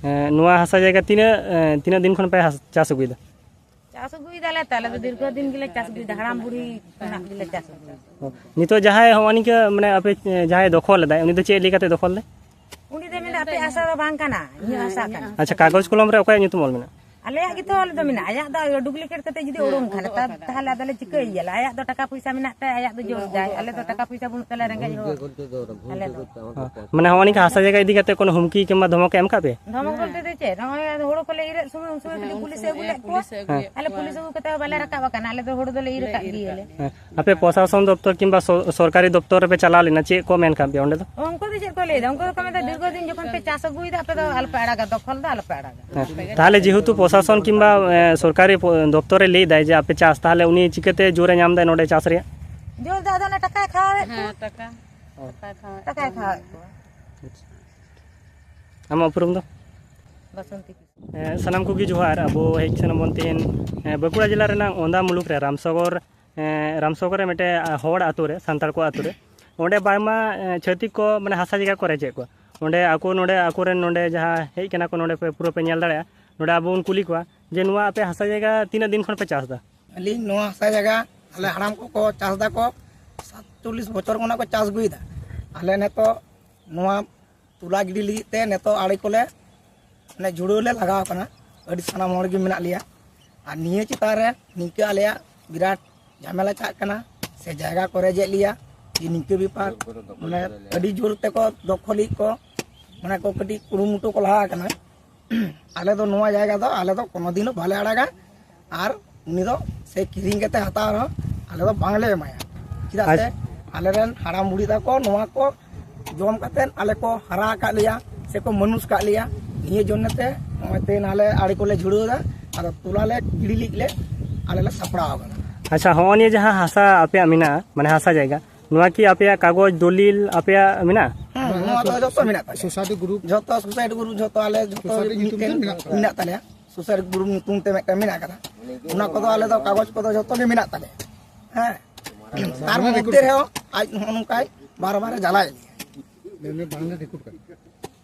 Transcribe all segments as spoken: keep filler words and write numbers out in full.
ᱮᱸ, ᱱᱚᱣᱟ ᱦᱟᱥᱟ ᱡᱟᱭᱜᱟ ᱛᱤᱱᱟᱹᱜ, ᱮᱸ, ᱛᱤᱱᱟᱹᱜ ᱫᱤᱱ ᱠᱷᱚᱱ ᱯᱮ ᱦᱟᱥ-, ᱪᱟᱥ ᱟᱹᱜᱩᱭᱮᱫᱟ? ᱪᱟᱥ ᱟᱹᱜᱩᱭᱮᱫᱟᱞᱮ ᱛᱚ, ᱟᱞᱮ ᱫᱚ ᱫᱤᱨᱜᱷᱚ ᱫᱤᱱ ᱜᱮᱞᱮ ᱪᱟᱥ ᱟᱹᱜᱩᱭᱮᱫᱟ, ᱦᱟᱲᱟᱢ ᱵᱩᱲᱦᱤ ᱠᱷᱚᱱᱟᱜ ᱜᱮᱞᱮ ᱪᱟᱥ ᱟᱹᱜᱩᱭᱮᱫᱟ᱾ ᱚ, ᱱᱤᱛᱚᱜ ᱡᱟᱦᱟᱸᱭ ᱦᱚᱸᱜᱼᱚ ᱱᱤᱝᱠᱟᱹ, ᱢᱟᱱᱮ, ᱟᱯᱮ, ᱮᱸ, ᱡᱟᱦᱟᱸᱭ ᱫᱚᱠᱷᱚᱞ ᱮᱫᱟᱭ, ᱩᱱᱤ ᱫᱚ ᱪᱮᱫ ᱞᱮᱠᱟᱛᱮ ᱫᱚᱠᱷᱚᱞ ᱫᱟᱭ? ᱩᱱᱤ ᱫᱚ ᱢᱮᱱᱫᱟ, "ᱟᱯᱮ ᱦᱟᱥᱟ ᱫᱚ ᱵᱟᱝ ᱠᱟᱱᱟ, ᱤᱧᱟᱹᱜ ᱦᱟᱥᱟ ᱠᱟᱱᱟ᱾" ᱟᱪᱪᱷᱟ, ᱠᱟᱜᱚᱡᱽ ᱠᱚᱞᱚᱢ ᱨᱮ ᱚᱠᱚᱭᱟᱜ ᱧᱩᱛᱩᱢ ᱚᱞ ᱢᱮᱱᱟᱜᱼᱟ? ᱟᱞᱮᱭᱟᱜ ᱜᱮᱛᱚ ᱚᱞ ᱫᱚ ᱢᱮᱱᱟᱜᱼᱟ, ᱟᱭᱟᱜ ᱫᱚ ᱰᱩᱯᱞᱤᱠᱮᱴ ᱠᱟᱛᱮ ᱡᱩᱫᱤ ᱩᱰᱩᱝ ᱠᱷᱟᱱ, ᱛᱟ-, ᱛᱟᱦᱚᱞᱮ ᱟᱫᱚᱞᱮ ᱪᱤᱠᱟᱹᱭᱮᱭᱟ? ᱟᱭᱟᱜ ᱫᱚ ᱴᱟᱠᱟ ᱯᱚᱭᱥᱟ ᱢᱮᱱᱟᱜ ᱛᱟᱭᱟ, ᱟᱭᱟᱜ ᱫᱚ ᱡᱳᱨ ᱫᱟᱭ, ᱟᱞᱮ ᱫᱚ ᱴᱟᱠᱟ ᱯᱚᱭᱥᱟ ᱵᱟᱹᱱᱩᱜ ᱛᱟᱞᱮᱭᱟ, ᱨᱮᱸᱜᱮᱡ ᱦᱚᱲ᱾ ᱟᱞᱮ ᱫᱚ᱾ ᱦᱚᱸ, ᱢᱟᱱᱮ, ᱦᱚᱸᱜᱼᱚ ᱱᱤᱝᱠᱟ ᱦᱟᱥᱟ ᱡᱟᱭᱜᱟ ᱤᱫᱤ ᱠᱟᱛᱮ ᱠᱳᱱᱳ ᱦᱩᱢᱠᱤ ᱠᱤᱝᱵᱟ ᱫᱷᱚᱢᱚᱠ ᱮ ᱮᱢ ᱠᱟᱜ ᱯᱮᱭᱟ? ᱫᱷᱚᱢᱚᱠ ᱵᱚᱞᱛᱮ ᱫᱚ ᱪᱮᱫ? ᱱᱚᱜᱼᱚᱭ ᱦᱩᱲᱩ ᱠᱚᱞᱮ ᱤᱨᱮᱫ ᱥᱚᱢᱚᱭ, ᱩᱱ ᱥᱚᱢᱚᱭ ᱠᱟᱹᱴᱤᱡ ᱯᱩᱞᱤᱥᱮ ᱟᱹᱜᱩ ᱞᱮᱫ ᱠᱚᱣᱟ᱾ ᱦᱮᱸ᱾ ᱟᱞᱮ ᱯᱩᱞᱤᱥ ᱟᱹᱜᱩ ᱠᱟᱛᱮ ᱦᱚᱸ ᱵᱟᱞᱮ ᱨᱟᱠᱟᱵ ᱟᱠᱟᱱᱟ, ᱟᱞᱮ ᱫᱚ ᱦᱩᱲᱩ ᱫᱚᱞᱮ ᱤᱨ ᱟᱠᱟᱫ ᱜᱮᱭᱟᱞᱮ᱾ ᱦᱮᱸ᱾ ᱟᱯᱮ ᱯᱨᱚᱥᱟᱥᱚᱱ ᱫᱚᱯᱛᱚᱨ ᱠᱤᱝᱵᱟ ᱥᱚ-, ᱥᱚᱨᱠᱟᱨᱤ ᱫᱚᱯᱛᱚᱨ ᱨᱮᱯᱮ ᱪᱟᱞᱟᱣ ᱞᱮᱱᱟ, ᱪᱮᱫ ᱠᱚ ᱢᱮᱱ ᱠᱟᱜ ᱯᱮᱭᱟ ᱚᱸᱰᱮ ᱫᱚ? ᱩᱱᱠᱩ ᱫᱚ ᱪᱮᱫ ᱠᱚ ᱞᱟᱹᱭᱫᱟ? ᱩᱱᱠᱩ ᱫᱚᱠᱚ ᱢᱮᱱᱫᱟ, "ᱫᱤᱨᱜᱷᱚ ᱫᱤᱱ ᱡᱚᱠᱷᱚᱱ ᱯᱮ ᱪᱟᱥ ᱟᱹᱜᱩᱭᱮᱫᱟ, ᱟᱯᱮ ᱫᱚ ᱟᱞᱚᱯᱮ ᱟᱲᱟᱜᱟ, ᱫᱚᱠᱷᱚᱞ ᱫᱚ ᱟᱞᱚᱯᱮ ᱟᱲᱟᱜᱟ᱾" ᱦᱮᱸ᱾ ᱛᱟᱦᱚᱞᱮ ᱡᱮᱦᱮᱛᱩ ᱯᱨᱚᱥᱟᱥᱚᱱ ᱠᱤᱝᱵᱟ, ᱮ, ᱥᱚᱨᱠᱟᱨᱤ ᱯᱚ-, ᱫᱚᱯᱛᱚᱨᱮ ᱞᱟᱹᱭᱫᱟᱭ ᱡᱮ ᱟᱯᱮ ᱪᱟᱥ, ᱛᱟᱦᱚᱞᱮ ᱩᱱᱤ ᱪᱤᱠᱟᱹᱛᱮ ᱡᱳᱨᱮ ᱧᱟᱢ ᱫᱟᱭ ᱱᱚᱰᱮ ᱪᱟᱥ ᱨᱮᱭᱟᱜ? ᱡᱳᱨ ᱫᱚ ᱟᱫᱚ ᱚᱱᱮ ᱴᱟᱠᱟᱭ ᱠᱷᱟᱣᱟᱣᱮᱫ ᱠᱚᱣᱟ᱾ ᱦᱮᱸ, ᱴᱟᱠᱟ᱾ ᱚ᱾ ᱴᱟᱠᱟᱭ ᱠᱷᱟᱣᱟᱣᱮᱫ ᱠᱚᱣᱟ᱾ ᱟᱪᱪᱷᱟ᱾ ᱟᱢᱟᱜ ᱩᱯᱨᱩᱢ ᱫᱚ? ᱵᱟᱥᱚᱱᱛᱤ ᱠᱤᱥᱠᱩ᱾ ᱮ, ᱥᱟᱱᱟᱢ ᱠᱚᱜᱮ ᱡᱚᱦᱟᱨ᱾ ᱟᱵᱚ ᱦᱮᱡ ᱥᱮᱱ ᱵᱚᱱ ᱛᱮᱦᱮᱧ, ᱮ, ᱵᱟᱸᱠᱩᱲᱟ ᱡᱮᱞᱟ ᱨᱮᱱᱟᱜ ᱚᱸᱫᱟ ᱢᱩᱞᱩᱠ ᱨᱮ ᱨᱟᱢᱥᱟᱜᱚᱨ, ᱮ, ᱨᱟᱢᱥᱟᱜᱚᱨ ᱨᱮ ᱢᱤᱫᱴᱮᱡ, ᱟ, ᱦᱚᱲ ᱟᱛᱳ ᱨᱮ, ᱥᱟᱱᱛᱟᱲ ᱠᱚ ᱟᱛᱳ ᱨᱮ, ᱚᱸᱰᱮ ᱵᱟᱝᱢᱟ, ᱮ, ᱪᱷᱟᱹᱛᱤᱠ ᱠᱚ, ᱢᱟᱱᱮ, ᱦᱟᱥᱟ ᱡᱟᱭᱜᱟ ᱠᱚ ᱨᱮᱡᱮᱫ ᱠᱚᱣᱟ᱾ ᱚᱸᱰᱮ ᱟᱠᱚ ᱱᱚᱰᱮ, ᱟᱠᱚᱨᱮᱱ ᱱᱚᱰᱮ ᱡᱟᱦᱟᱸ ᱦᱮᱡ ᱠᱟᱱᱟ ᱠᱚ, ᱱᱚᱰᱮ ᱯᱮ, ᱯᱩᱨᱟᱹ ᱯᱮ ᱧᱮᱞ ᱫᱟᱲᱮᱭᱟᱜᱼᱟ᱾ ᱱᱚᱰᱮ ᱟᱵᱚ ᱵᱚᱱ ᱠᱩᱞᱤ ᱠᱚᱣᱟ ᱡᱮ, ᱱᱚᱣᱟ ᱟᱯᱮ ᱦᱟᱥᱟ ᱡᱟᱭᱜᱟ ᱛᱤᱱᱟᱹᱜ ᱫᱤᱱ ᱠᱷᱚᱱ ᱯᱮ ᱪᱟᱥ ᱮᱫᱟ? ᱟᱹᱞᱤᱧ ᱱᱚᱣᱟ ᱦᱟᱥᱟ ᱡᱟᱭᱜᱟ ᱟᱞᱮ ᱦᱟᱲᱟᱢ ᱠᱚᱠᱚ ᱪᱟᱥ ᱮᱫᱟ ᱠᱚ, ᱥᱟᱛᱪᱚᱞᱞᱤᱥ ᱵᱚᱪᱷᱚᱨ ᱠᱷᱚᱱᱟᱜ ᱠᱚ ᱪᱟᱥ ᱟᱹᱜᱩᱭᱮᱫᱟ᱾ ᱟᱞᱮ ᱱᱤᱛᱚᱜ ᱱᱚᱣᱟ ᱛᱚᱞᱟ ᱜᱤᱰᱤ ᱞᱟᱹᱜᱤᱫ ᱛᱮ ᱱᱤᱛᱚᱜ ᱟᱲᱮ ᱠᱚᱞᱮ ᱢᱟᱱᱮ ᱡᱷᱩᱲᱟᱹᱣ ᱞᱮ ᱞᱟᱜᱟᱣ ᱠᱟᱱᱟ, ᱟᱹᱰᱤ ᱥᱟᱱᱟᱢ ᱦᱚᱲ ᱜᱮ ᱢᱮᱱᱟᱜ ᱞᱮᱭᱟ᱾ ᱟᱨ ᱱᱤᱭᱟᱹ ᱪᱮᱛᱟᱱ ᱨᱮ ᱱᱤᱝᱠᱟᱹ ᱟᱞᱮᱭᱟᱜ ᱵᱤᱨᱟᱴ ᱡᱷᱟᱢᱮᱞᱟ ᱪᱟᱜ ᱠᱟᱱᱟ, ᱥᱮ ᱡᱟᱭᱜᱟ ᱠᱚ ᱨᱮᱡᱮᱫ ᱞᱮᱭᱟ, ᱡᱮ ᱱᱤᱝᱠᱟᱹ ᱵᱮᱯᱟᱨ, ᱢᱟᱱᱮ ᱟᱹᱰᱤ ᱡᱳᱨ ᱛᱮᱠᱚ ᱫᱚᱠᱷᱚᱞᱮᱫ ᱠᱚ, ᱢᱟᱱᱮ ᱠᱚ ᱠᱟᱹᱴᱤᱡ ᱠᱩᱨᱩᱢᱩᱴᱩ ᱠᱚ ᱞᱟᱦᱟ ᱟᱠᱟᱱᱟ᱾ ᱟᱞᱮ ᱫᱚ ᱱᱚᱣᱟ ᱡᱟᱭᱜᱟ ᱫᱚ ᱟᱞᱮ ᱫᱚ ᱠᱳᱱᱳ ᱫᱤᱱ ᱦᱚᱸ ᱵᱟᱞᱮ ᱟᱲᱟᱜᱟ᱾ ᱟᱨ ᱩᱱᱤ ᱫᱚ ᱥᱮ ᱠᱤᱨᱤᱧ ᱠᱟᱛᱮ ᱦᱟᱛᱟᱣ ᱨᱮᱦᱚᱸ ᱟᱞᱮ ᱫᱚ ᱵᱟᱝᱞᱮ ᱮᱢᱟᱭᱟ᱾ ᱪᱮᱫᱟᱜ ᱥᱮ ᱟᱪᱪᱷᱟ᱾ ᱟᱞᱮᱨᱮᱱ ᱦᱟᱲᱟᱢ ᱵᱩᱲᱦᱤ ᱛᱟᱠᱚ ᱱᱚᱣᱟ ᱠᱚ ᱡᱚᱢ ᱠᱟᱛᱮ ᱟᱞᱮ ᱠᱚ ᱦᱟᱨᱟ ᱟᱠᱟᱫ ᱞᱮᱭᱟ, ᱥᱮ ᱠᱚ ᱢᱟᱹᱱᱩᱥ ᱟᱠᱟᱫ ᱞᱮᱭᱟ᱾ ᱱᱤᱭᱟᱹ ᱡᱚᱱᱱᱮ ᱛᱮ ᱱᱚᱜᱼᱚᱭ ᱛᱮᱦᱮᱧ ᱟᱞᱮ ᱟᱲᱮ ᱠᱚᱞᱮ ᱡᱷᱩᱲᱟᱹᱣ ᱮᱫᱟ᱾ ᱟᱫᱚ ᱛᱚᱞᱟ ᱞᱮ ᱜᱤᱰᱤ ᱞᱟᱹᱜᱤᱫ ᱞᱮ ᱟᱞᱮ ᱞᱮ ᱥᱟᱯᱲᱟᱣ ᱟᱠᱟᱱᱟ᱾ ᱟᱪᱪᱷᱟ, ᱦᱚᱸᱜᱼᱚ ᱱᱤᱭᱟᱹ ᱡᱟᱦᱟᱸ ᱦᱟᱥᱟ ᱟᱯᱮᱭᱟᱜ ᱢᱮᱱᱟᱜᱼᱟ, ᱢᱟᱱᱮ ᱦᱟᱥᱟ ᱡᱟᱭᱜᱟ, ᱱᱚᱣᱟ ᱠᱤ ᱟᱯᱮᱭᱟᱜ ᱠᱟᱜᱚᱡᱽ ᱫᱚᱞᱤᱞ ᱟᱯᱮᱭᱟᱜ ᱢᱮᱱᱟᱜᱼᱟ? ᱦᱮᱸ, ᱱᱚᱣᱟ ᱫᱚ ᱡᱚᱛᱚ ᱢᱮᱱᱟᱜ ᱛᱟᱞᱮᱭᱟ᱾ Society group. ᱡᱚᱛᱚ ᱥᱳᱥᱟᱭᱴᱤ ᱜᱨᱩᱯ, ᱡᱚᱛᱚ ᱟᱞᱮ ᱡᱚᱛᱚ ᱥᱳᱥᱟᱭᱴᱤ ᱧᱩᱛᱩᱢ ᱛᱮ ᱢᱤᱫᱴᱮᱱ ᱢᱮᱱᱟᱜ ᱛᱟᱞᱮᱭᱟ᱾ ᱢᱮᱱᱟᱜ ᱛᱟᱞᱮᱭᱟ᱾ ᱥᱳᱥᱟᱭᱴᱤ ᱜᱨᱩᱯ ᱧᱩᱛᱩᱢ ᱛᱮ ᱢᱤᱫᱴᱮᱱ ᱢᱮᱱᱟᱜ ᱟᱠᱟᱫᱟ᱾ ᱚᱱᱟ ᱠᱚᱫᱚ ᱟᱞᱮ ᱫᱚ ᱠᱟᱜᱚᱡᱽ ᱠᱚᱫᱚ ᱡᱚᱛᱚ ᱜᱮ ᱢᱮᱱᱟᱜ ᱛᱟᱞᱮᱭᱟ᱾ ᱦᱮᱸ᱾ ᱛᱟᱨ ᱢᱚᱫᱽᱫᱷᱮ ᱨᱮᱦᱚᱸ ᱟᱡ ᱱᱚᱜᱼᱚ ᱱᱚᱝᱠᱟᱭ ᱵᱟᱨ ᱵᱟᱨᱮ ᱡᱟᱞᱟᱭᱮᱫ ᱞᱮᱭᱟ᱾ ᱵᱟᱝ ᱨᱮᱠᱚᱨᱰ ᱠᱟᱜ᱾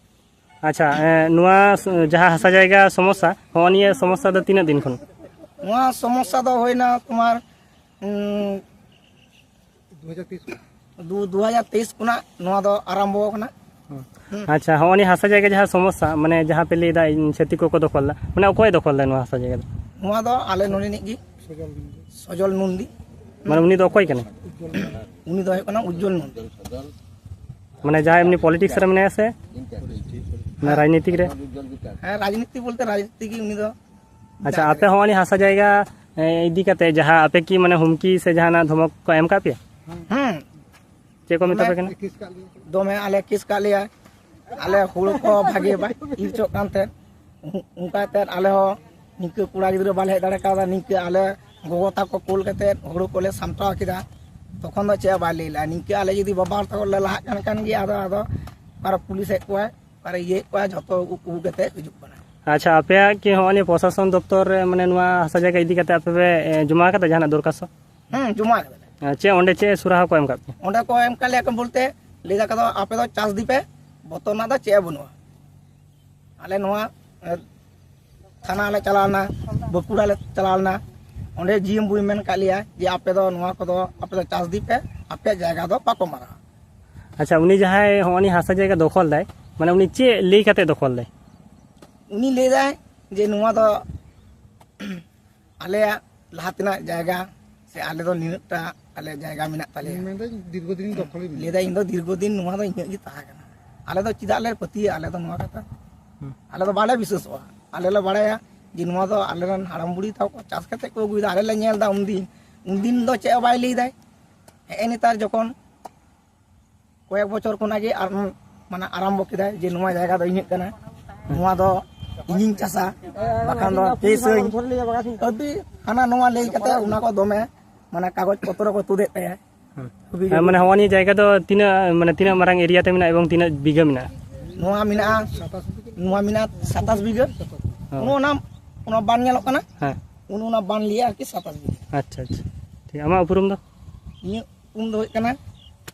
ᱟᱪᱪᱷᱟ, ᱮ, ᱱᱚᱣᱟ ᱥ- ᱡᱟᱦᱟᱸ ᱦᱟᱥᱟ ᱡᱟᱭᱜᱟ ᱥᱚᱢᱚᱥᱥᱟ, ᱦᱚᱸᱜᱼᱚ ᱱᱤᱭᱟᱹ ᱥᱚᱢᱚᱥᱥᱟ ᱫᱚ ᱛᱤᱱᱟᱹᱜ ᱫᱤᱱ ᱠᱷᱚᱱ? ᱱᱚᱣᱟ ᱥᱚᱢᱚᱥᱥᱟ ᱫᱚ ᱦᱩᱭᱱᱟ ᱛᱳᱢᱟᱨ, ᱩᱸ, ᱫᱩ, ᱫᱩ ᱦᱟᱡᱟᱨ ᱛᱮᱭᱤᱥ ᱠᱷᱚᱱᱟᱜ ᱱᱚᱣᱟ ᱫᱚ ᱟᱨᱟᱢᱵᱚ ᱟᱠᱟᱱᱟ᱾ ᱦᱩᱸ᱾ ᱟᱪᱪᱷᱟ, ᱦᱚᱸᱜᱼᱚ ᱱᱤᱭᱟᱹ ᱦᱟᱥᱟ ᱡᱟᱭᱜᱟ ᱡᱟᱦᱟᱸ ᱥᱚᱢᱚᱥᱥᱟ, ᱢᱟᱱᱮ ᱡᱟᱦᱟᱸ ᱯᱮ ᱞᱟᱹᱭᱫᱟ ᱤᱧ ᱪᱷᱟᱹᱛᱤᱠ ᱠᱚᱠᱚ ᱫᱚᱠᱷᱚᱞ ᱫᱟ, ᱢᱟᱱᱮ ᱚᱠᱚᱭ ᱫᱚᱠᱷᱚᱞ ᱫᱟ ᱱᱚᱣᱟ ᱦᱟᱥᱟ ᱡᱟᱭᱜᱟ ᱫᱚ? ᱱᱚᱣᱟ ᱫᱚ ᱟᱞᱮ ᱱᱚᱰᱮᱱᱤᱡ ᱜᱮ, ᱥᱚᱡᱚᱞ ᱱᱚᱱᱫᱤ᱾ ᱢᱟᱱᱮ ᱩᱱᱤ ᱫᱚ ᱚᱠᱚᱭ ᱠᱟᱱᱟᱭ? ᱩᱱᱤ ᱫᱚ ᱦᱩᱭᱩᱜ ᱠᱟᱱᱟ ᱩᱡᱡᱚᱞ ᱱᱚᱱᱫᱤ᱾ ᱢᱟᱱᱮ ᱡᱟᱦᱟᱸᱭ ᱮᱢᱱᱤ ᱯᱚᱞᱤᱴᱤᱠᱥ ᱨᱮ ᱢᱮᱱᱟᱭᱟ ᱥᱮ ᱢᱟᱱᱮ ᱨᱟᱡᱽᱱᱤᱛᱤᱠ ᱨᱮ? ᱦᱮᱸ, ᱨᱟᱡᱽᱱᱤᱛᱤ ᱵᱚᱞᱛᱮ ᱨᱟᱡᱽᱱᱤᱛᱤ ᱜᱮ ᱩᱱᱤ ᱫᱚ᱾ ᱟᱪᱪᱷᱟ, ᱟᱯᱮ ᱦᱚᱸ ᱩᱱᱤ ᱦᱟᱥᱟ ᱡᱟᱭᱜᱟ, ᱮ, ᱤᱫᱤ ᱠᱟᱛᱮ ᱡᱟᱦᱟᱸ ᱟᱯᱮ ᱠᱤ ᱢᱟᱱᱮ ᱦᱩᱢᱠᱤ ᱥᱮ ᱡᱟᱦᱟᱱᱟᱜ ᱫᱷᱚᱢᱚᱠ ᱠᱚ ᱮᱢ ᱠᱟᱜ ᱯᱮᱭᱟ? ᱦᱮᱸ᱾ ᱪᱮᱫ ᱠᱚ ᱢᱮᱛᱟ ᱯᱮ ᱠᱟᱱᱟ? ᱫᱚᱢᱮ ᱟᱞᱮ ᱠᱮᱥ ᱠᱟᱜ ᱞᱮᱭᱟ, ᱟᱞᱮ ᱦᱩᱲᱩ ᱠᱚ ᱵᱷᱟᱜᱮ ᱵᱟᱭ ᱤᱨ ᱦᱚᱪᱚᱜ ᱠᱟᱱ ᱛᱟᱦᱮᱸᱫ᱾ ᱚᱱᱠᱟ ᱛᱮ ᱟᱞᱮ ᱦᱚᱸ ᱱᱤᱝᱠᱟᱹ ᱠᱚᱲᱟ ᱜᱤᱫᱽᱨᱟᱹ ᱵᱟᱞᱮ ᱦᱮᱡ ᱫᱟᱲᱮ ᱠᱟᱣᱫᱟ, ᱱᱤᱝᱠᱟᱹ ᱟᱞᱮ ᱜᱚᱜᱚ ᱛᱟᱠᱚ ᱠᱳᱞ ᱠᱟᱛᱮᱫ ᱦᱩᱲᱩ ᱠᱚᱞᱮ ᱥᱟᱢᱴᱟᱣ ᱠᱮᱫᱟ᱾ ᱛᱚᱠᱷᱚᱱ ᱫᱚ ᱪᱮᱫ ᱦᱚᱸ ᱵᱟᱭ ᱞᱟᱹᱭ ᱞᱮᱫᱼᱟ᱾ ᱱᱤᱝᱠᱟᱹ ᱟᱞᱮ ᱡᱩᱫᱤ ᱵᱟᱵᱟ ᱦᱚᱲ ᱛᱟᱠᱚ ᱞᱮ ᱞᱟᱦᱟᱜ ᱠᱟᱱ ᱠᱟᱱ ᱜᱮᱭᱟ, ᱟᱫᱚ ᱟᱫᱚ ᱚᱠᱟᱨᱮ ᱯᱩᱞᱤᱥ ᱦᱮᱡ ᱠᱚᱣᱟᱭ, ᱚᱠᱟᱨᱮ ᱤᱭᱟᱹᱭᱮᱫ ᱠᱚᱣᱟ, ᱡᱷᱚᱛᱚ ᱩᱠᱩ ᱠᱟᱛᱮᱫ ᱦᱤᱡᱩᱜ ᱠᱟᱱᱟ᱾ ᱟᱪᱪᱷᱟ, ᱟᱯᱮᱭᱟᱜ ᱠᱤ ᱦᱚᱸᱜᱼᱚᱭ ᱱᱤᱭᱟᱹ ᱯᱨᱚᱥᱟᱥᱚᱱ ᱫᱚᱯᱛᱚᱨ ᱨᱮ ᱢᱟᱱᱮ ᱱᱚᱣᱟ ᱦᱟᱥᱟ ᱡᱟᱭᱜᱟ ᱤᱫᱤ ᱠᱟᱛᱮ ᱟᱯᱮ ᱯᱮ, ᱮ, ᱡᱚᱢᱟ ᱟᱠᱟᱫᱟ ᱡᱟᱦᱟᱱᱟᱜ ᱫᱚᱨᱠᱷᱟᱥᱛᱚ? ᱦᱮᱸ, ᱡᱚᱢᱟ ᱟᱠᱟᱫᱟᱞᱮ᱾ ᱟᱨ ᱪᱮᱫ ᱚᱸᱰᱮ ᱪᱮᱫ ᱥᱩᱨᱟᱦᱟ ᱠᱚ ᱮᱢ ᱠᱟᱜ ᱯᱮᱭᱟ? ᱚᱸᱰᱮ ᱠᱚ ᱮᱢ ᱠᱟᱜ ᱞᱮᱭᱟ ᱠᱚ ᱵᱚᱞᱛᱮ, ᱞᱟᱹᱭ ᱫᱟᱠᱚ ᱫᱚ ᱟᱯᱮ ᱫᱚ ᱪᱟᱥ ᱤᱫᱤ ᱯᱮ, ᱵᱚᱛᱚᱨ ᱨᱮᱱᱟᱜ ᱫᱚ ᱪᱮᱫ ᱦᱚᱸ ᱵᱟᱹᱱᱩᱜᱼᱟ᱾ ᱟᱞᱮ ᱱᱚᱣᱟ, ᱮ, ᱛᱷᱟᱱᱟ ᱞᱮ ᱪᱟᱞᱟᱣᱱᱟ, ᱵᱟᱸᱠᱩᱲᱟ ᱞᱮ ᱪᱟᱞᱟᱣᱱᱟ, ᱚᱸᱰᱮ ᱡᱤ ᱮᱢ ᱵᱩᱭ ᱢᱮᱱ ᱠᱟᱜ ᱞᱮᱭᱟ ᱡᱮ ᱟᱯᱮ ᱫᱚ ᱱᱚᱣᱟ ᱠᱚᱫᱚ ᱟᱯᱮ ᱫᱚ ᱪᱟᱥ ᱤᱫᱤ ᱯᱮ, ᱟᱯᱮᱭᱟᱜ ᱡᱟᱭᱜᱟ ᱫᱚ ᱵᱟᱠᱚ ᱢᱟᱨᱟᱣᱟ᱾ ᱟᱪᱪᱷᱟ, ᱩᱱᱤ ᱡᱟᱦᱟᱸᱭ ᱦᱚᱸᱜᱼᱚ ᱱᱤᱭᱟᱹ ᱦᱟᱥᱟ ᱡᱟᱭᱜᱟ ᱫᱚᱠᱷᱚᱞ ᱫᱟᱭ, ᱢᱟᱱᱮ ᱩᱱᱤ ᱪᱮᱫ ᱞᱟᱹᱭ ᱠᱟᱛᱮ ᱫᱚᱠᱷᱚᱞ ᱫᱟᱭ? ᱩᱱᱤ ᱞᱟᱹᱭ ᱫᱟᱭ ᱡᱮ ᱱᱚᱣᱟ ᱫᱚ ᱟᱞᱮᱭᱟᱜ ᱞᱟᱦᱟ ᱛᱮᱱᱟᱜ ᱡᱟᱭᱜᱟ, ᱥᱮ ᱟᱞᱮ ᱫᱚ ᱱᱤᱱᱟᱹᱜ ᱴᱟ ᱟᱞᱮ ᱡᱟᱭᱜᱟ ᱢᱮᱱᱟᱜ ᱛᱟᱞᱮᱭᱟ᱾ ᱢᱮᱱᱫᱟᱹᱧ ᱫᱤᱨᱜᱷᱚ ᱫᱤᱱ ᱫᱚᱠᱷᱚᱞ ᱢᱮᱱᱟᱜᱼᱟ᱾ ᱞᱟᱹᱭ ᱫᱟᱭ, "ᱤᱧ ᱫᱚ ᱫᱤᱨᱜᱷᱚ ᱫᱤᱱ ᱱᱚᱣᱟ ᱫᱚ ᱤᱧᱟᱹᱜ ᱜᱮ ᱛᱟᱦᱮᱸ ᱠᱟᱱᱟ, ᱟᱞᱮ ᱫᱚ ᱪᱮᱫᱟᱜ ᱞᱮ ᱯᱟᱹᱛᱭᱟᱹᱜᱼᱟ, ᱟᱞᱮ ᱫᱚ ᱱᱚᱣᱟ ᱠᱟᱛᱷᱟ?" ᱦᱩᱸ᱾ ᱟᱞᱮ ᱫᱚ ᱵᱟᱞᱮ ᱵᱤᱥᱣᱟᱥᱚᱜᱼᱟ᱾ ᱟᱞᱮ ᱞᱮ ᱵᱟᱲᱟᱭᱟ ᱡᱮ ᱱᱚᱣᱟ ᱫᱚ ᱟᱞᱮ ᱨᱮᱱ ᱦᱟᱲᱟᱢ ᱵᱩᱲᱦᱤ ᱛᱟᱠᱚ ᱠᱚ ᱪᱟᱥ ᱠᱟᱛᱮ ᱠᱚ ᱟᱹᱜᱩᱭᱮᱫᱟ, ᱟᱞᱮ ᱞᱮ ᱧᱮᱞ ᱮᱫᱟ᱾ ᱩᱱᱫᱤᱱ, ᱩᱱᱫᱤᱱ ᱫᱚ ᱪᱮᱫ ᱦᱚᱸ ᱵᱟᱭ ᱞᱟᱹᱭ ᱫᱟᱭ᱾ ᱦᱮᱸᱜᱼᱮ ᱱᱮᱛᱟᱨ ᱡᱚᱠᱷᱚᱱ ᱠᱚᱭᱮᱠ ᱵᱚᱪᱷᱚᱨ ᱠᱷᱚᱱᱟᱜ ᱜᱮ ᱟᱨ, ᱢᱟᱱᱮ, ᱟᱨᱟᱢᱵᱚ ᱠᱮᱫᱟᱭ ᱡᱮ ᱱᱚᱣᱟ ᱡᱟᱭᱜᱟ ᱫᱚ ᱤᱧᱟᱹᱜ ᱠᱟᱱᱟ, ᱱᱚᱣᱟ ᱫᱚ ᱤᱧᱤᱧ ᱪᱟᱥᱟ, ᱵᱟᱠᱷᱟᱱ ᱫᱚ ᱠᱮᱥᱟᱹᱧ, ᱟᱹᱰᱤ ᱦᱟᱱᱟ ᱱᱚᱣᱟ ᱞᱟᱹᱭ ᱠᱟᱛᱮ ᱚᱱᱟ ᱠᱚ ᱫᱚᱢᱮ, ᱢᱟᱱᱮ, ᱠᱟᱜᱚᱡᱽ ᱯᱚᱛᱨᱚ ᱠᱚ ᱛᱩᱫᱮᱫ ᱛᱟᱭᱟ᱾ ᱦᱮᱸ᱾ ᱦᱩᱵᱤ ᱦᱮᱸ, ᱢᱟᱱᱮ, ᱦᱚᱸᱜᱼᱚ ᱱᱤᱭᱟᱹ ᱡᱟᱭᱜᱟ ᱫᱚ ᱛᱤᱱᱟᱹᱜ, ᱢᱟᱱᱮ, ᱛᱤᱱᱟᱹᱜ ᱢᱟᱨᱟᱝ ᱮᱨᱤᱭᱟ ᱛᱮ ᱢᱮᱱᱟᱜᱼᱟ ᱮᱵᱚᱝ ᱛᱤᱱᱟᱹᱜ ᱵᱤᱜᱷᱟᱹ ᱢᱮᱱᱟᱜᱼᱟ? ᱱᱚᱣᱟ ᱢᱮᱱᱟᱜᱼᱟ, ᱱᱚᱣᱟ ᱢᱮᱱᱟᱜᱼᱟ ᱥᱟᱛᱟᱥ ᱵᱤᱜᱷᱟᱹ᱾ ᱦᱮᱸ᱾ ᱚᱱᱟ, ᱚᱱᱟ ᱵᱟᱱ ᱧᱮᱞᱚᱜ ᱠᱟᱱᱟ, ᱦᱮᱸ᱾ ᱚᱱᱟ, ᱚᱱᱟ ᱵᱟᱱ ᱞᱤᱭᱟ ᱟᱨᱠᱤ ᱥᱟᱛᱟᱥ ᱵᱤᱜᱷᱟᱹ᱾ ᱟᱪᱪᱷᱟ, ᱟᱪᱪᱷᱟ᱾ ᱴᱷᱤᱠ, ᱟᱢᱟᱜ ᱩᱯᱨᱩᱢ ᱫᱚ? ᱤᱧᱟᱹᱜ ᱩᱯᱨᱩᱢ ᱫᱚ ᱦᱩᱭᱩᱜ ᱠᱟᱱᱟ,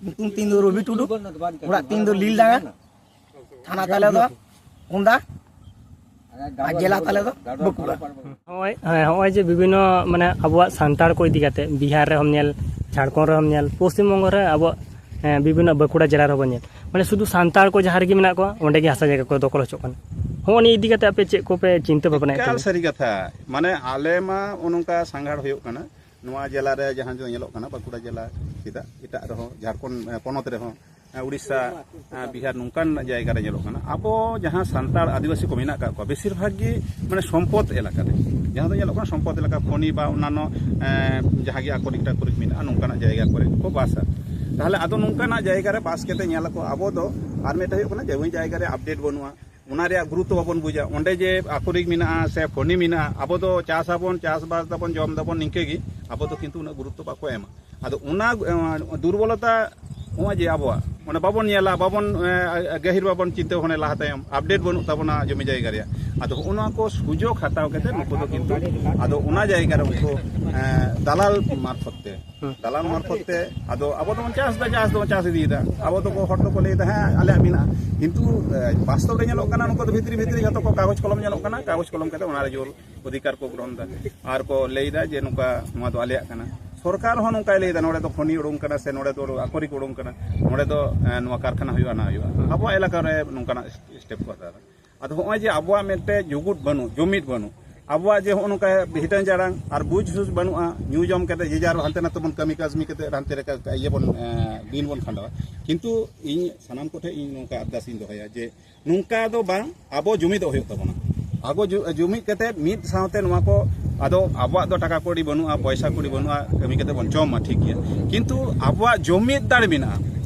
ᱧᱩᱛᱩᱢ ᱛᱤᱧ ᱫᱚ ᱨᱚᱵᱤ ᱴᱩᱰᱩ, ᱚᱲᱟᱜ ᱛᱤᱧ ᱫᱚ ᱞᱤᱞᱰᱟᱸᱜᱟ, ᱛᱷᱟᱱᱟ ᱛᱟᱞᱮ ᱫᱚ ᱠᱚᱸᱫᱟ᱾ ᱟᱨ ᱡᱮᱞᱟ ᱛᱟᱞᱮ ᱫᱚ ᱵᱟᱸᱠᱩᱲᱟ᱾ ᱱᱚᱜᱼᱚᱭ, ᱦᱮᱸ, ᱱᱚᱜᱼᱚᱭ ᱡᱮ ᱵᱤᱵᱷᱤᱱᱱᱚ, ᱢᱟᱱᱮ, ᱟᱵᱚᱣᱟᱜ ᱥᱟᱱᱛᱟᱲ ᱠᱚ ᱤᱫᱤ ᱠᱟᱛᱮ ᱵᱤᱦᱟᱨ ᱨᱮᱦᱚᱸᱢ ᱧᱮᱞ, ᱡᱷᱟᱲᱠᱷᱚᱸᱰ ᱨᱮᱦᱚᱸᱢ ᱧᱮᱞ, ᱯᱚᱥᱪᱤᱢ ᱵᱚᱝᱜᱚ ᱨᱮ ᱟᱵᱚᱣᱟᱜ, ᱦᱮᱸ, ᱵᱤᱵᱷᱤᱱᱱᱚ ᱵᱟᱸᱠᱩᱲᱟ ᱡᱮᱞᱟ ᱨᱮᱦᱚᱸ ᱵᱚᱱ ᱧᱮᱞ, ᱢᱟᱱᱮ, ᱥᱩᱫᱷᱩ ᱥᱟᱱᱛᱟᱲ ᱠᱚ ᱡᱟᱦᱟᱸ ᱨᱮᱜᱮ ᱢᱮᱱᱟᱜ ᱠᱚᱣᱟ, ᱚᱸᱰᱮ ᱜᱮ ᱦᱟᱥᱟ ᱡᱟᱭᱜᱟ ᱠᱚ ᱫᱚᱠᱷᱚᱞ ᱦᱚᱪᱚᱜ ᱠᱟᱱᱟ᱾ ᱦᱚᱸᱜᱼᱚ ᱱᱤᱭᱟᱹ ᱤᱫᱤ ᱠᱟᱛᱮ ᱟᱯᱮ ᱪᱮᱫ ᱠᱚᱯᱮ ᱪᱤᱱᱛᱟᱹ ᱵᱷᱟᱵᱽᱱᱟᱭᱮᱫ ᱮᱠᱟᱞ ᱛᱟᱵᱚᱱᱟ? ᱥᱟᱹᱨᱤ ᱠᱟᱛᱷᱟ᱾ ᱢᱟᱱᱮ, ᱟᱞᱮ ᱢᱟ ᱱᱚᱜᱼᱚ ᱱᱚᱝᱠᱟ ᱥᱟᱸᱜᱷᱟᱨ ᱦᱩᱭᱩᱜ ᱠᱟᱱᱟ, ᱱᱚᱣᱟ ᱡᱮᱞᱟ ᱨᱮ ᱡᱟᱦᱟᱸ ᱫᱚ ᱧᱮᱞᱚᱜ ᱠᱟᱱᱟ, ᱵᱟᱸᱠᱩᱲᱟ ᱡᱮᱞᱟ ᱪᱮᱫᱟᱜ, ᱮᱴᱟᱜ ᱨᱮᱦᱚᱸ, ᱡᱷᱟᱲᱠᱷᱚᱸᱰ, ᱮ, ᱯᱚᱱᱚᱛ ᱨᱮᱦᱚᱸ, ᱮ, ᱩᱲᱤᱥᱥᱟ, ᱮ, ᱵᱤᱦᱟᱨ, ᱱᱚᱝᱠᱟᱱ ᱡᱟᱭᱜᱟ ᱨᱮ ᱧᱮᱞᱚᱜ ᱠᱟᱱᱟ᱾ ᱟᱵᱚ ᱡᱟᱦᱟᱸ ᱥᱟᱱᱛᱟᱲ ᱟᱹᱫᱤᱵᱟᱹᱥᱤ ᱠᱚ ᱢᱮᱱᱟᱜ ᱟᱠᱟᱫ ᱠᱚᱣᱟ, ᱵᱮᱥᱤᱨ ᱵᱷᱟᱜᱽ ᱜᱮ, ᱢᱟᱱᱮ, ᱥᱚᱢᱯᱚᱫ ᱮᱞᱟᱠᱟ ᱨᱮ, ᱡᱟᱦᱟᱸ ᱫᱚ ᱧᱮᱞᱚᱜ ᱠᱟᱱᱟ ᱥᱚᱢᱯᱚᱫ ᱮᱞᱟᱠᱟ, ᱠᱷᱚᱱᱤ ᱵᱟ ᱚᱱᱱᱟᱱᱚ, ᱮ, ᱡᱟᱦᱟᱸ ᱜᱮ ᱟᱠᱚᱨᱤᱠ ᱴᱟᱠᱚᱨᱤᱠ ᱢᱮᱱᱟᱜᱼᱟ, ᱱᱚᱝᱠᱟᱱᱟᱜ ᱡᱟᱭᱜᱟ ᱠᱚᱨᱮ ᱠᱚ ᱵᱟᱥᱟ᱾ ᱛᱟᱦᱚᱞᱮ ᱟᱫᱚ ᱱᱚᱝᱠᱟᱱᱟᱜ ᱡᱟᱭᱜᱟ ᱨᱮ ᱵᱟᱥ ᱠᱟᱛᱮ ᱧᱮᱞ ᱟᱠᱚ, ᱟᱵᱚ ᱫᱚ ᱟᱨ ᱢᱤᱫᱴᱮᱱ ᱦᱩᱭᱩᱜ ᱠᱟᱱᱟ, ᱡᱮ ᱡᱟᱭᱜᱟ ᱨᱮ ᱟᱯᱰᱮᱴ ᱵᱟᱹᱱᱩᱜᱼᱟ, ᱚᱱᱟ ᱨᱮᱭᱟᱜ ᱜᱩᱨᱩᱛᱛᱚ ᱵᱟᱵᱚᱱ ᱵᱩᱡᱟ᱾ ᱚᱸᱰᱮ ᱡᱮ ᱟᱠᱚᱨᱤᱠ ᱢᱮᱱᱟᱜᱼᱟ ᱥᱮ ᱠᱷᱚᱱᱤ ᱢᱮᱱᱟᱜᱼᱟ, ᱟᱵᱚ ᱫᱚ ᱪᱟᱥ ᱟᱵᱚᱱ, ᱪᱟᱥᱵᱟᱥ ᱫᱟᱵᱚᱱ, ᱡᱚᱢ ᱫᱟᱵᱚᱱ, ᱱᱤᱝᱠᱟᱹ ᱜᱮ᱾ ᱟᱵᱚ ᱫᱚ ᱠᱤᱱᱛᱩ ᱩᱱᱟᱹᱜ ᱜᱩᱨᱩᱛᱛᱚ ᱵᱟᱠᱚ ᱮᱢᱟ᱾ ᱟᱫᱚ ᱚᱱᱟ, ᱮ, ᱫᱩᱨᱵᱚᱞᱚᱛᱟ, ᱱᱚᱜᱼᱚᱭ ᱡᱮ ᱟᱵᱚᱣᱟᱜ, ᱢᱟᱱᱮ, ᱵᱟᱵᱚᱱ ᱧᱮᱞᱟ, ᱵᱟᱵᱚᱱ, ᱮ, ᱜᱟᱹᱦᱤᱨ ᱵᱟᱵᱚᱱ ᱪᱤᱱᱛᱟᱹ ᱵᱷᱟᱵᱽᱱᱟ ᱞᱟᱦᱟ ᱛᱟᱭᱚᱢ, ᱟᱯᱰᱮᱴ ᱵᱟᱹᱱᱩᱜ ᱛᱟᱵᱚᱱᱟ ᱡᱚᱢᱤ ᱡᱟᱭᱜᱟ ᱨᱮᱭᱟᱜ᱾ ᱟᱫᱚ ᱦᱚᱸᱜᱼᱚ ᱱᱚᱣᱟ ᱠᱚ ᱥᱩᱡᱳᱜᱽ ᱦᱟᱛᱟᱣ ᱠᱟᱛᱮ ᱱᱩᱠᱩ ᱫᱚ ᱠᱤᱱᱛᱩ ᱟᱫᱚ ᱚᱱᱟ ᱡᱟᱭᱜᱟ ᱨᱮ ᱩᱱᱠᱩ, ᱮ, ᱫᱟᱞᱟᱞ ᱢᱟᱨᱯᱷᱚᱛ ᱛᱮ, ᱦᱩᱸ᱾ ᱫᱟᱞᱟᱞ ᱢᱟᱨᱯᱷᱚᱛ ᱛᱮ ᱟᱫᱚ ᱟᱵᱚ ᱫᱚᱵᱚᱱ ᱪᱟᱥ ᱮᱫᱟ, ᱪᱟᱥ ᱫᱚᱵᱚᱱ ᱪᱟᱥ ᱤᱫᱤᱭᱮᱫᱟ᱾ ᱟᱵᱚ ᱫᱚᱠᱚ, ᱦᱚᱲ ᱫᱚᱠᱚ ᱞᱟᱹᱭ ᱮᱫᱟ, "ᱦᱮᱸ, ᱟᱞᱮᱭᱟᱜ ᱢᱮᱱᱟᱜᱼᱟ," ᱠᱤᱱᱛᱩ, ᱮ, ᱵᱟᱥᱛᱚᱵ ᱨᱮ ᱧᱮᱞᱚᱜ ᱠᱟᱱᱟ, ᱱᱩᱠᱩ ᱫᱚ ᱵᱷᱤᱛᱨᱤ ᱵᱷᱤᱛᱨᱤ ᱡᱷᱚᱛᱚ ᱠᱚ ᱠᱟᱜᱚᱡᱽ ᱠᱚᱞᱚᱢ ᱧᱮᱞᱚᱜ ᱠᱟᱱᱟ, ᱠᱟᱜᱚᱡᱽ ᱠᱚᱞᱚᱢ ᱠᱟᱛᱮ ᱚᱱᱟ ᱨᱮ ᱡᱳᱨ ᱚᱫᱷᱤᱠᱟᱨ ᱠᱚ ᱜᱨᱚᱦᱚᱱ ᱮᱫᱟ ᱟᱨ ᱠᱚ ᱞᱟᱹᱭ ᱮᱫᱟ ᱡᱮ ᱱᱚᱝᱠᱟ, ᱱᱚᱣᱟ ᱫᱚ ᱟᱞᱮᱭᱟᱜ ᱠᱟᱱᱟ᱾ ᱥᱚᱨᱠᱟᱨ ᱦᱚᱸ ᱱᱚᱝᱠᱟᱭ ᱞᱟᱹᱭ ᱮᱫᱟ, ᱱᱚᱰᱮ ᱫᱚ ᱠᱷᱚᱱᱤ ᱩᱰᱩᱝ ᱠᱟᱱᱟ ᱥᱮ ᱱᱚᱰᱮ ᱫᱚ ᱟᱠᱚᱨᱤᱠ ᱩᱰᱩᱝ ᱠᱟᱱᱟ, ᱱᱚᱰᱮ ᱫᱚ, ᱮ, ᱱᱚᱣᱟ ᱠᱟᱨᱠᱷᱟᱱᱟ ᱦᱩᱭᱩᱜᱼᱟ, ᱚᱱᱟ ᱦᱩᱭᱩᱜᱼᱟ᱾ ᱟᱵᱚᱣᱟᱜ ᱮᱞᱟᱠᱟ ᱨᱮ ᱱᱚᱝᱠᱟᱱᱟᱜ ᱥᱴᱮᱯ ᱠᱚ ᱦᱟᱛᱟᱣ ᱮᱫᱟ᱾ ᱟᱫᱚ ᱦᱚᱸᱜᱼᱚᱭ ᱡᱮ ᱟᱵᱚᱣᱟᱜ ᱢᱤᱫᱴᱮᱡ ᱡᱩᱜᱩᱫ ᱵᱟᱹᱱᱩᱜ, ᱡᱩᱢᱤᱫ ᱵᱟᱹᱱᱩᱜ, ᱟᱵᱚᱣᱟᱜ ᱡᱮ ᱦᱚᱸᱜᱼᱚ ᱱᱚᱝᱠᱟ ᱦᱤᱴᱟᱹᱝ ᱡᱟᱲᱟᱝ ᱟᱨ ᱵᱩᱡᱽ ᱥᱩᱡᱽ ᱵᱟᱹᱱᱩᱜᱼᱟ, ᱧᱩ ᱡᱚᱢ ᱠᱟᱛᱮ ᱡᱮ ᱡᱟᱨ ᱦᱟᱱᱛᱮ ᱱᱟᱛᱮ ᱵᱚᱱ ᱠᱟᱹᱢᱤ ᱠᱟᱹᱥᱢᱤ ᱠᱟᱛᱮ ᱦᱟᱱᱛᱮ ᱨᱮ ᱤᱭᱟᱹ ᱵᱚᱱ, ᱮ, ᱫᱤᱱ ᱵᱚᱱ ᱠᱷᱟᱸᱰᱟᱣᱟ᱾ ᱠᱤᱱᱛᱩ ᱤᱧ ᱥᱟᱱᱟᱢ ᱠᱚᱴᱷᱮᱱ ᱤᱧ ᱱᱚᱝᱠᱟ ᱟᱨᱫᱟᱥ ᱤᱧ ᱫᱚᱦᱚᱭᱟ ᱡᱮ ᱱᱚᱝᱠᱟ ᱫᱚ ᱵᱟᱝ, ᱟᱵᱚ ᱡᱩᱢᱤᱫᱚᱜ ᱦᱩᱭᱩᱜ ᱛᱟᱵᱚᱱᱟ᱾ ᱟᱵᱚ ᱡᱩ-, ᱡᱩᱢᱤᱫ ᱠᱟᱛᱮ ᱢᱤᱫ ᱥᱟᱶᱛᱮ ᱱᱚᱣᱟ ᱠᱚ, ᱟᱫᱚ ᱟᱵᱚᱣᱟᱜ ᱫᱚ ᱴᱟᱠᱟ ᱠᱚᱲᱤ ᱵᱟᱹᱱᱩᱜᱼᱟ, ᱯᱚᱭᱥᱟ ᱠᱚᱲᱤ ᱵᱟᱹᱱᱩᱜᱼᱟ, ᱠᱟᱹᱢᱤ ᱠᱟᱛᱮ ᱵᱚᱱ ᱡᱚᱢᱟ, ᱴᱷᱤᱠ ᱜᱮᱭᱟ, ᱠᱤᱱᱛᱩ ᱟᱵᱚᱣᱟᱜ ᱡᱩᱢᱤᱫ ᱫᱟᱲᱮ ᱢᱮᱱᱟᱜᱼᱟ,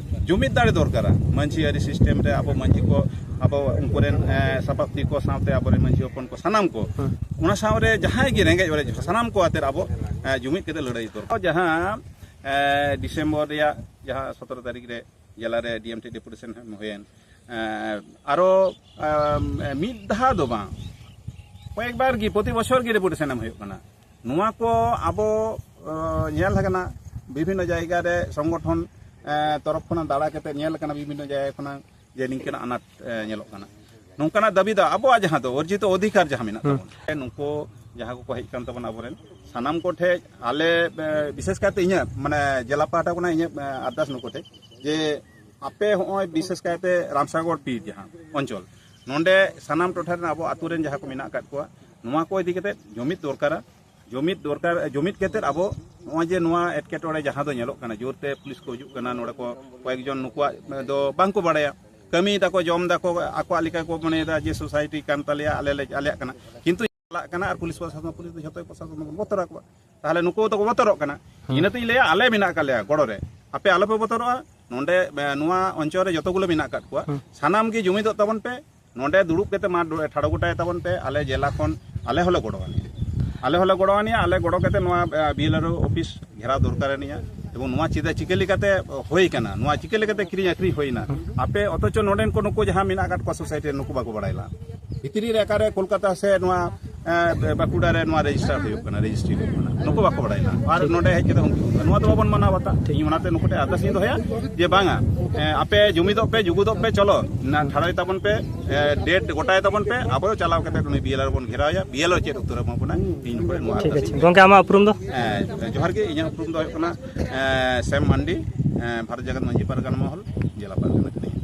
ᱡᱩᱢᱤᱫ ᱫᱟᱲᱮ ᱫᱚᱨᱠᱟᱨᱟ᱾ ᱢᱟᱹᱡᱷᱤ ᱟᱹᱨᱤ ᱥᱤᱥᱴᱮᱢ ᱨᱮ ᱟᱵᱚ ᱢᱟᱹᱡᱷᱤ ᱠᱚ, ᱟᱵᱚ ᱩᱱᱠᱩᱨᱮᱱ, ᱮ, ᱥᱟᱯᱟᱵ ᱛᱤ ᱠᱚ ᱥᱟᱶᱛᱮ ᱟᱵᱚᱨᱮᱱ ᱢᱟᱹᱡᱷᱤ ᱦᱚᱯᱚᱱ ᱠᱚ ᱥᱟᱱᱟᱢ ᱠᱚ, ᱦᱮᱸ᱾ ᱚᱱᱟ ᱥᱟᱶᱨᱮ ᱡᱟᱦᱟᱸᱭ ᱜᱮ ᱨᱮᱸᱜᱮᱡ ᱚᱨᱮᱡ ᱥᱟᱱᱟᱢ ᱠᱚ ᱟᱛᱮ ᱟᱵᱚ, ᱮ, ᱡᱩᱢᱤᱫ ᱠᱟᱛᱮ ᱞᱟᱹᱲᱦᱟᱹᱭ ᱫᱚᱨᱠᱟᱨ᱾ ᱡᱟᱦᱟᱸ, ᱮ, ᱰᱤᱥᱮᱢᱵᱚᱨ ᱨᱮᱭᱟᱜ ᱡᱟᱦᱟᱸ ᱥᱚᱛᱨᱚ ᱛᱟᱹᱨᱤᱠᱷ ᱨᱮ ᱡᱮᱞᱟ ᱨᱮ ᱰᱤ ᱮᱢ ᱴᱤ ᱰᱮᱯᱩᱴᱮᱥᱚᱱ ᱮᱢ ᱦᱩᱭᱮᱱ, ᱮ, ᱟᱨᱚ, ᱮ, ᱢᱤᱫ ᱫᱷᱟᱣ ᱫᱚ ᱵᱟᱝ, ᱠᱚᱭᱮᱠᱵᱟᱨ ᱜᱮ ᱯᱨᱚᱛᱤ ᱵᱚᱪᱷᱚᱨ ᱜᱮ ᱰᱮᱯᱩᱴᱮᱥᱚᱱ ᱮᱢ ᱦᱩᱭᱩᱜ ᱠᱟᱱᱟ᱾ ᱱᱚᱣᱟ ᱠᱚ ᱟᱵᱚ, ᱮ, ᱧᱮᱞ ᱟᱠᱟᱱᱟ ᱵᱤᱵᱷᱤᱱᱱᱚ ᱡᱟᱭᱜᱟ ᱨᱮ ᱥᱚᱝᱜᱚᱴᱷᱚᱱ, ᱮ, ᱛᱚᱨᱚᱯ ᱠᱷᱚᱱᱟᱜ ᱫᱟᱬᱟ ᱠᱟᱛᱮ ᱧᱮᱞ ᱟᱠᱟᱱᱟ ᱵᱤᱵᱷᱤᱱᱱᱚ ᱡᱟᱭᱜᱟ ᱠᱷᱚᱱᱟᱜ ᱡᱮ ᱱᱤᱝᱠᱟᱹᱱᱟᱜ ᱟᱱᱟᱴ, ᱮ, ᱧᱮᱞᱚᱜ ᱠᱟᱱᱟ᱾ ᱱᱚᱝᱠᱟᱱᱟᱜ ᱫᱟᱹᱵᱤ ᱫᱚ ᱟᱵᱚᱣᱟᱜ ᱡᱟᱦᱟᱸ ᱫᱚ ᱚᱨᱡᱤᱛᱚ ᱚᱫᱷᱤᱠᱟᱨ ᱡᱟᱦᱟᱸ ᱢᱮᱱᱟᱜ ᱛᱟᱵᱚᱱ, ᱱᱩᱠᱩ ᱡᱟᱦᱟᱸ ᱠᱚᱠᱚ ᱦᱮᱡ ᱠᱟᱱ ᱛᱟᱵᱚᱱᱟ ᱟᱵᱚᱨᱮᱱ ᱥᱟᱱᱟᱢ ᱠᱚᱴᱷᱮᱡ ᱟᱞᱮ, ᱮ, ᱵᱤᱥᱮᱥ ᱠᱟᱭᱛᱮ ᱤᱧᱟᱹᱜ, ᱢᱟᱱᱮ, ᱡᱮᱞᱟ ᱯᱟᱦᱴᱟ ᱠᱷᱚᱱᱟᱜ ᱤᱧᱟᱹᱜ, ᱮ, ᱟᱨᱫᱟᱥ ᱱᱩᱠᱩ ᱴᱷᱮᱡ, ᱡᱮ ᱟᱯᱮ ᱦᱚᱸᱜᱼᱚᱭ ᱵᱤᱥᱮᱥ ᱠᱟᱭᱛᱮ ᱨᱟᱢᱥᱟᱜᱚᱨ ᱯᱤᱲ ᱡᱟᱦᱟᱸ ᱚᱧᱪᱚᱞ, ᱱᱚᱰᱮ ᱥᱟᱱᱟᱢ ᱴᱚᱴᱷᱟ ᱨᱮᱱ ᱟᱵᱚ ᱟᱛᱳ ᱨᱮᱱ ᱡᱟᱦᱟᱸ ᱠᱚ ᱢᱮᱱᱟᱜ ᱟᱠᱟᱫ ᱠᱚᱣᱟ, ᱱᱚᱣᱟ ᱠᱚ ᱤᱫᱤ ᱠᱟᱛᱮ ᱡᱩᱢᱤᱫ ᱫᱚᱨᱠᱟᱨᱟ᱾ ᱡᱩᱢᱤᱫ ᱫᱚᱨᱠᱟᱨ, ᱡᱩᱢᱤᱫ ᱠᱟᱛᱮ ᱟᱵᱚ ᱱᱚᱜᱼᱚᱭ ᱡᱮ ᱱᱚᱣᱟ ᱮᱴᱠᱮᱴᱚᱬᱮ ᱡᱟᱦᱟᱸ ᱫᱚ ᱧᱮᱞᱚᱜ ᱠᱟᱱᱟ, ᱡᱳᱨᱛᱮ ᱯᱩᱞᱤᱥ ᱠᱚ ᱦᱤᱡᱩᱜ ᱠᱟᱱᱟ, ᱱᱚᱰᱮ ᱠᱚ ᱠᱚᱭᱮᱠ ᱡᱚᱱ ᱱᱩᱠᱩᱣᱟᱜ ᱫᱚ ᱵᱟᱝ ᱠᱚ ᱵᱟᱲᱟᱭᱟ, ᱠᱟᱹᱢᱤᱭ ᱫᱟᱠᱚ, ᱡᱚᱢ ᱫᱟᱠᱚ, ᱟᱠᱚᱣᱟᱜ ᱞᱮᱠᱟ ᱠᱚ ᱢᱚᱱᱮᱭᱮᱫᱟ ᱡᱮ ᱥᱳᱥᱟᱭᱴᱤ ᱠᱟᱱ ᱛᱟᱞᱮᱭᱟ, ᱟᱞᱮ ᱞᱮ, ᱟᱞᱮᱭᱟᱜ ᱠᱟᱱᱟ, ᱠᱤᱱᱛᱩ ᱪᱟᱞᱟᱜ ᱠᱟᱱᱟ ᱟᱨ ᱯᱩᱞᱤᱥ ᱯᱨᱚᱥᱟᱥᱚᱱ, ᱯᱩᱞᱤᱥ ᱫᱚ ᱡᱷᱚᱛᱚ ᱯᱨᱚᱥᱟᱥᱚᱱ ᱫᱚᱵᱚᱱ ᱵᱚᱛᱚᱨ ᱟᱠᱚᱣᱟ᱾ ᱛᱟᱦᱚᱞᱮ ᱱᱩᱠᱩ ᱫᱚᱠᱚ ᱵᱚᱛᱚᱨᱚᱜ ᱠᱟᱱᱟ᱾ ᱤᱱᱟᱹᱛᱤᱧ ᱞᱟᱹᱭᱟ, ᱟᱞᱮ ᱢᱮᱱᱟᱜ ᱟᱠᱟᱫ ᱞᱮᱭᱟ ᱜᱚᱲᱚ ᱨᱮ, ᱟᱯᱮ ᱟᱞᱚᱯᱮ ᱵᱚᱛᱚᱨᱚᱜᱼᱟ᱾ ᱱᱚᱰᱮ, ᱮ, ᱱᱚᱣᱟ ᱚᱧᱪᱚᱞ ᱨᱮ ᱡᱚᱛᱚ ᱜᱩᱞᱳ ᱢᱮᱱᱟᱜ ᱟᱠᱟᱫ ᱠᱚᱣᱟ, ᱥᱟᱱᱟᱢ ᱜᱮ ᱡᱩᱢᱤᱫᱚᱜ ᱛᱟᱵᱚᱱ ᱯᱮ, ᱱᱚᱰᱮ ᱫᱩᱲᱩᱵ ᱠᱟᱛᱮ ᱢᱟ ᱴᱷᱟᱲᱚ ᱜᱚᱴᱟᱭ ᱛᱟᱵᱚᱱ ᱯᱮ, ᱟᱞᱮ ᱡᱮᱞᱟ ᱠᱷᱚᱱ ᱟᱞᱮ ᱦᱚᱸᱞᱮ ᱜᱚᱲᱚ ᱟᱱᱤᱡ, ᱟᱞᱮ ᱦᱚᱸᱞᱮ ᱜᱚᱲᱚ ᱟᱱᱤᱡ, ᱟᱞᱮ ᱜᱚᱲᱚ ᱠᱟᱛᱮ ᱱᱚᱣᱟ, ᱮ, ᱵᱤ ᱮᱞ ᱟᱨ ᱳ ᱚᱯᱷᱤᱥ ᱜᱷᱮᱨᱟᱣ ᱫᱚᱨᱠᱟᱨ ᱟᱱᱤᱡᱼᱟ᱾ ᱮᱵᱚᱝ ᱱᱚᱣᱟ ᱪᱮᱫᱟᱜ ᱪᱤᱠᱟᱹ ᱞᱮᱠᱟᱛᱮ ᱦᱩᱭ ᱠᱟᱱᱟ, ᱱᱚᱣᱟ ᱪᱤᱠᱟᱹ ᱞᱮᱠᱟᱛᱮ ᱠᱤᱨᱤᱧ ᱟᱹᱠᱷᱨᱤᱧ ᱦᱩᱭᱱᱟ, ᱟᱯᱮ ᱚᱛᱷᱚᱪᱚ ᱱᱚᱰᱮᱱ ᱠᱚ ᱱᱩᱠᱩ ᱡᱟᱦᱟᱸ ᱢᱮᱱᱟᱜ ᱟᱠᱟᱫ ᱠᱚᱣᱟ ᱥᱳᱥᱟᱭᱴᱤ ᱨᱮ, ᱱᱩᱠᱩ ᱵᱟᱠᱚ ᱵᱟᱲᱟᱭ ᱞᱟ᱾ ᱵᱷᱤᱛᱨᱤ ᱨᱮ ᱚᱠᱟᱨᱮ ᱠᱳᱞᱠᱟᱛᱟ ᱥᱮ ᱱᱚᱣᱟ, ᱮ, ᱵᱟᱸᱠᱩᱲᱟ ᱨᱮ ᱱᱚᱣᱟ ᱨᱮᱡᱤᱥᱴᱟᱨ ᱦᱩᱭᱩᱜ ᱠᱟᱱᱟ, ᱨᱮᱡᱤᱥᱴᱨᱤ ᱦᱩᱭᱩᱜ ᱠᱟᱱᱟ, ᱱᱩᱠᱩ ᱵᱟᱠᱚ ᱵᱟᱲᱟᱭ ᱞᱟ᱾ ᱟᱨ ᱱᱚᱰᱮ ᱦᱮᱡ ᱠᱟᱛᱮ ᱩᱱᱠᱩ, ᱱᱚᱣᱟ ᱫᱚ ᱵᱟᱵᱚᱱ ᱢᱟᱱᱟᱣ ᱵᱟᱛᱟ᱾ ᱤᱧ ᱚᱱᱟᱛᱮ ᱱᱩᱠᱩ ᱴᱷᱮᱱ ᱟᱨᱫᱟᱥ ᱤᱧ ᱫᱚᱦᱚᱭᱟ ᱡᱮ ᱵᱟᱝᱟ, ᱮ, ᱟᱯᱮ ᱡᱩᱢᱤᱫᱚᱜ ᱯᱮ, ᱡᱩᱜᱩᱫᱚᱜ ᱯᱮ, ᱪᱚᱞᱚ ᱱᱟ ᱴᱷᱟᱲᱚᱭ ᱛᱟᱵᱚᱱ ᱯᱮ, ᱮ, ᱰᱮᱴ ᱜᱚᱴᱟᱭ ᱛᱟᱵᱚᱱ ᱯᱮ, ᱟᱵᱚ ᱪᱟᱞᱟᱣ ᱠᱟᱛᱮ ᱩᱱᱤ ᱵᱤ ᱮᱞ ᱟᱨ ᱵᱚᱱ ᱜᱷᱮᱨᱟᱣ ᱮᱭᱟ, ᱵᱤ ᱮᱞ ᱟᱨ ᱪᱮᱫ ᱩᱛᱛᱚᱨ ᱮ ᱮᱢᱟ ᱵᱚᱱᱟ, ᱤᱧ ᱱᱩᱠᱩ ᱴᱷᱮᱱ ᱱᱚᱣᱟ ᱴᱷᱤᱠ ᱟᱨᱫᱟᱥ ᱟᱪᱷᱮ᱾ ᱤᱧ ᱫᱚᱦᱚᱭᱟ᱾ ᱜᱚᱝᱠᱮ, ᱟᱢᱟᱜ ᱩᱯᱨᱩᱢ ᱫᱚ? ᱮ, ᱡᱚᱦᱟᱨ ᱜᱮ, ᱤᱧᱟᱹᱜ ᱩᱯᱨᱩᱢ ᱫᱚ ᱦᱩᱭᱩᱜ ᱠᱟᱱᱟ, ᱮ, ᱥᱮᱢ ᱢᱟᱱᱰᱤ, ᱮ, ᱵᱷᱟᱨᱚᱛ ᱡᱟᱠᱟᱛ ᱢᱟᱹᱡᱷᱤ ᱯᱟᱨᱜᱟᱱᱟ ᱢᱚᱦᱚᱞ, ᱡᱮᱞᱟ ᱯᱟᱨᱜᱟᱱᱟ ᱠᱟᱹᱱᱟᱹᱧ᱾